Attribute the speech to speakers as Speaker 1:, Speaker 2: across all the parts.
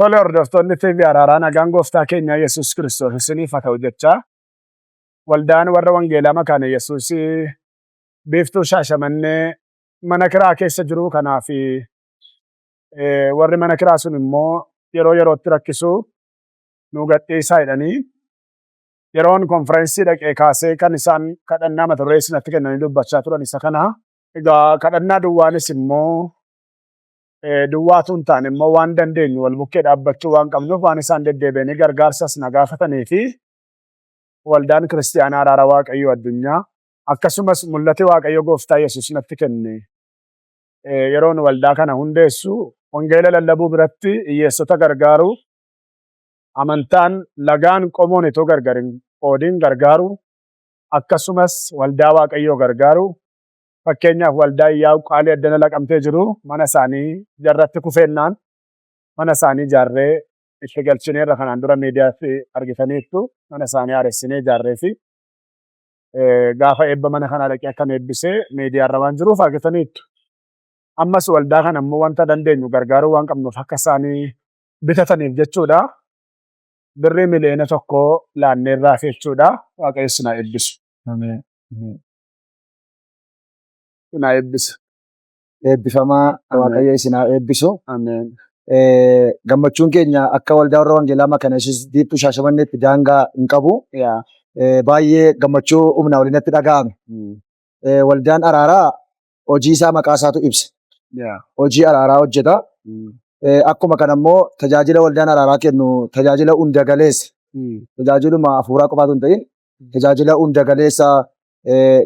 Speaker 1: Tole, hordoftoonni TV Araaraa, nagaan gooftaa keenya Yesuus Kiristoos isiniif haa ta'u jechaa, waldaan warra wangeelaa Makaana Yesuus Biiftuu Shaashamannee mana kiraa keessa jiru. Kanaaf warri mana kiraa sun immoo yeroo yerootti rakkisu, nu gadhiisaa jedhanii, yeroon konferensii dhaqee kaasee kan isaan kadhannaa mata duree isinatti kennanii dubbachaa turan isa kana. Egaa kadhannaa duwwaanis immoo duwwaatu hin taane immoo waan dandeenyu wal bukkee dhaabbachuu waan qabnuuf, waan isaan deddeebi'anii gargaarsas na gaafatanii fi waldaan kiristiyaanaa Araara Waaqayyoo addunyaa, akkasumas mul'ati Waaqayyo gooftaa Yesuus natti kenne yeroon waldaa kana hundeessu wangeela lallabuu biratti hiyyeessota gargaaru, amantaan, lagaan, qomoon itoo gargar hin qoodin gargaaru, akkasumas waldaa Waaqayyoo gargaaru. Fakkeenyaaf, waldaa Iyyaa'u Qaalii addana Laqamtee jiru mana isaanii jarratti kufeennaan mana isaanii ijaarree itti galchineerra. Kanaan dura miidiyaatti argitaniittu, mana isaanii haaressinee ijaarree fi gaafa eebba mana kanaa dhaqee akkan eebbisee miidiyaarra waan jiruuf argitaniittu. Ammas waldaa kana immoo wanta dandeenyu gargaaruu waan qabnuuf akka isaanii bitataniif jechuudha. Birrii 1 miliyoona laanneerraaf jechuudha. Waaqayyo isin haa eebbisu.
Speaker 2: Ameen.
Speaker 1: Isin haa eebbisu.
Speaker 2: Eebbifamaa.
Speaker 1: Ameen.
Speaker 2: Waaqayyo isin haa eebbisu.
Speaker 1: Ameen.
Speaker 2: Gammachuun keenya akka waldaa warra wangeelaa Makaana Yesuus Biiftuu Shaashamanneetti daangaa hin qabu. Baay'ee gammachuu humnaa olii natti dhaga'ame. Waldaan araaraa hojii isaa maqaa isaatu ibsa. Hojii araaraa hojjeta. Akkuma kana immoo tajaajila waldaan araaraa kennu tajaajila hunda galeessa. Tajaajiluma hafuuraa qofaatu hin ta'in, tajaajila hunda galeessa,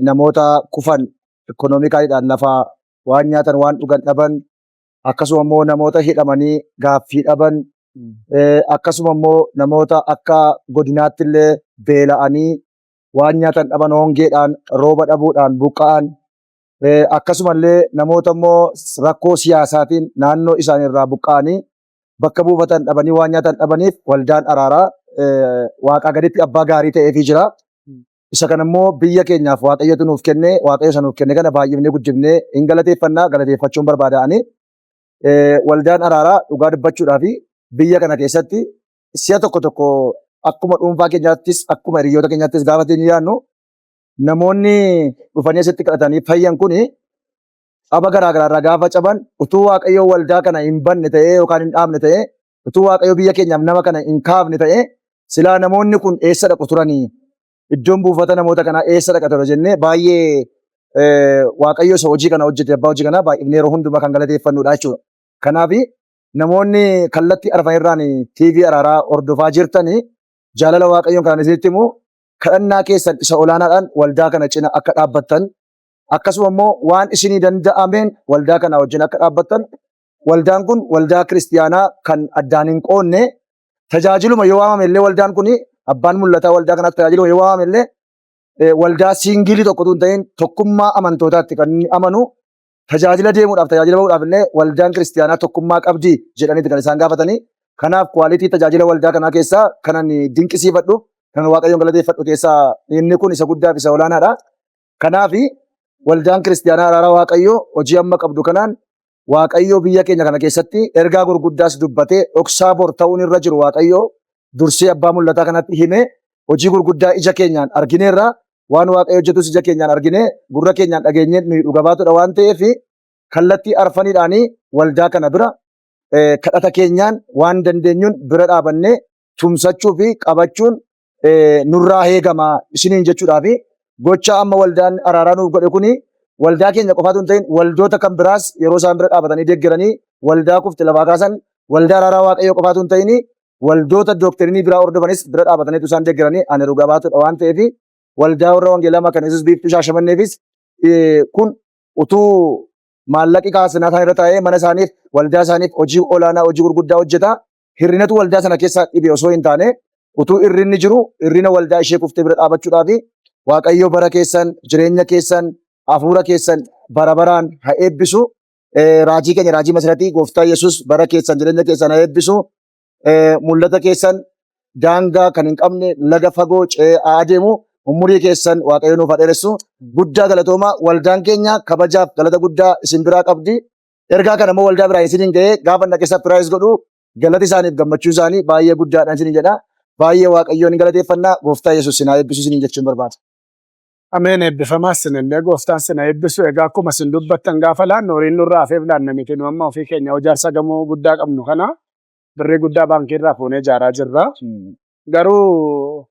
Speaker 2: namoota kufan, economicallydhaan lafa waan nyaatan waan dhugan dhaban, akkasuma immoo namoota hidhamanii gaaffii dhaban, akkasuma immoo namoota akka godinaatti illee beela'anii waan nyaatan dhaban, hongeedhaan, rooba dhabuudhaan buqqa'an, akkasuma illee namoota immoo rakkoo siyaasaatiin naannoo isaanii irraa buqqa'anii bakka buufatan dhabanii waan nyaatan dhabaniif waldaan araaraa waaqaa gaditti abbaa gaarii ta'eefii jira. Isa kana immoo biyya keenyaaf Waaqayyotu nuuf kenne. Waaqayyo isa nuuf kenne kana baay'ifnee guddifnee hin galateeffannaa, galateeffachuun barbaada'anii. Waldaan araaraa dhugaa dubbachuudhaa fi biyya kana keessatti si'a tokko tokko akkuma dhuunfaa keenyaattis akkuma hiriyoota keenyaattis gaafa teenyu yaadnu, namoonni dhufanii asitti kadhatanii fayyan kuni caba garaa garaarraa gaafa caban, utuu Waaqayyo waldaa kana hin banne ta'ee yookaan hin dhaabne ta'ee, utuu Waaqayyo biyya keenyaaf nama kana hin kaafne ta'ee, silaa namoonni kun eessa dhaqu turanii? Iddoon buufata namoota kanaa eessa dhaqa ture jennee baay'ee Waaqayyo isa hojii kana hojjete, abbaa hojii kanaa baay'ifnee yeroo hundumaa kan galateeffannudha jechuudha. Kanaaf namoonni kallattii arfan irraan TV araaraa hordofaa jirtanii, jaalala Waaqayyoon kan isinitti himu, kadhannaa keessan isa olaanaadhaan waldaa kana cina akka dhaabbattan, akkasuma immoo waan isinii danda'ameen waldaa kana wajjin akka dhaabbattan. Waldaan kun waldaa kiristiyaanaa kan addaan hin qoonne, tajaajiluma yoo waamame illee, waldaan kun abbaan mul'ataa waldaa kanaatti tajaajiluma yoo waamame illee, waldaa single tokkotu hin ta'in, tokkummaa amantootaatti kan inni amanu. Tajaajila deemuudhaaf, tajaajila bahuudhaaf illee waldaan kiristiyaanaa tokkummaa qabdi jedhaniiti kan isaan gaafatanii. Kanaaf quality tajaajila waldaa kanaa keessaa kan ani dinqisiifadhu, kan Waaqayyoon galateeffadhu keessaa inni kun isa guddaa fi isa olaanaadha. Kanaaf waldaan kiristiyaanaa araara Waaqayyoo hojii amma qabdu kanaan Waaqayyoo biyya keenya kana keessatti ergaa gurguddaas dubbatee, dhoksaa bor ta'uun irra jiru Waaqayyoo dursee abbaa mul'ataa kanatti himee, hojii gurguddaa ija keenyaan argineerra. Waan Waaqayyo hojjetus ija keenyaan argine, gurra keenyaan dhageenyee nuyi dhuga baatudha waan ta'eef, kallattii arfaniidhaanii waldaa kana bira kadhata keenyaan waan dandeenyuun bira dhaabannee tumsachuu fi qabachuun nurraa eegama isiniin jechuudhaa fi gocha amma waldaan araaraa nuuf godhe kuni waldaa keenya qofaatu hin ta'in, waldoota kan biraas yeroo isaan bira dhaabatanii deeggaranii waldaa kufte lafaa kaasan, waldaa araaraa Waaqayyoo qofaatu hin ta'in, waldoota doctrine biraa hordofanis bira dhaabataniitu isaan deeggaranii ani dhugaa baatudha waan ta'eef, waldaa warra wangeelaa Makaana Yesuus Biiftuu Shaashamanneefis kun utuu maallaqi kaasanaa isaan irra taa'ee mana isaaniif, waldaa isaaniif hojii olaanaa, hojii gurguddaa hojjeta. Hir'inatu waldaa sana keessaa dhibe osoo hin taane, utuu hir'inni jiru hir'ina waldaa ishee kuftee bira dhaabachuudhaaf. Waaqayyo bara keessan, jireenya keessan, hafuura keessan bara baraan haa eebbisu. Raajii keenya, raajii Masiratii, gooftaa Yesus bara keessan, jireenya keessan haa eebbisu. Mul'ata keessan daangaa kan hin qabne laga fagoo ce'ee haa adeemu. Umurii keessan Waaqayyo nuuf haa dheeressu. Guddaa galatooma. Waldaan keenya kabajaaf galata guddaa isin biraa qabdi. Ergaa kana immoo waldaa biraa isin hin ga'ee gaafa dhaqee surprise godhu Galati isaaniif gammachuu isaanii baay'ee guddaadha isiniin jedha. Baay'ee Waaqayyoon galateeffannaa. Gooftaa Yesuus isin haa eebbisu isiniin jechuun barbaada.
Speaker 1: Ameen, eebbifamaa isinillee, gooftaan sina eebbisu. Egaa akkuma isin dubbattan, gaafa laannu horiin nurraa hafeef laanna miti. Nu amma ofii keenya ijaarsa gamoo guddaa qabnu kana birrii guddaa baankii irraa fuunee ijaaraa jirra. Garuu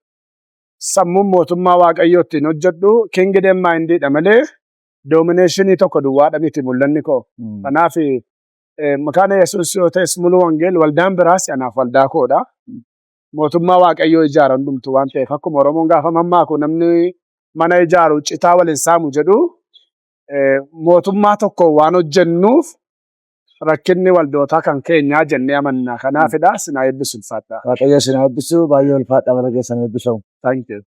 Speaker 1: sammuun mootummaa Waaqayyoo ittiin hojjedhu kingdom mindiidha malee denominationii tokko duwwaadha miti mul'anni koo. Kanaaf Makaana Yesuus yoo ta'es Muluu Wangeel waldaan biraas anaaf waldaa koodha. Mootummaa Waaqayyoo ijaara hundumtu waan ta'eef, akkuma Oromoon gaafa mammaaku "Namni mana ijaaru citaa waliin saamu" jedhu, mootummaa tokko waan hojjennuuf rakkinni waldootaa kan keenyaa jennee amanna. Kanaafidha. Sinaa eebbisu, ulfaadha.
Speaker 2: Waaqayyo isin haa eebbisu, baay'ee ulfaadha, bara keessan eebbifamu.
Speaker 1: Thank you.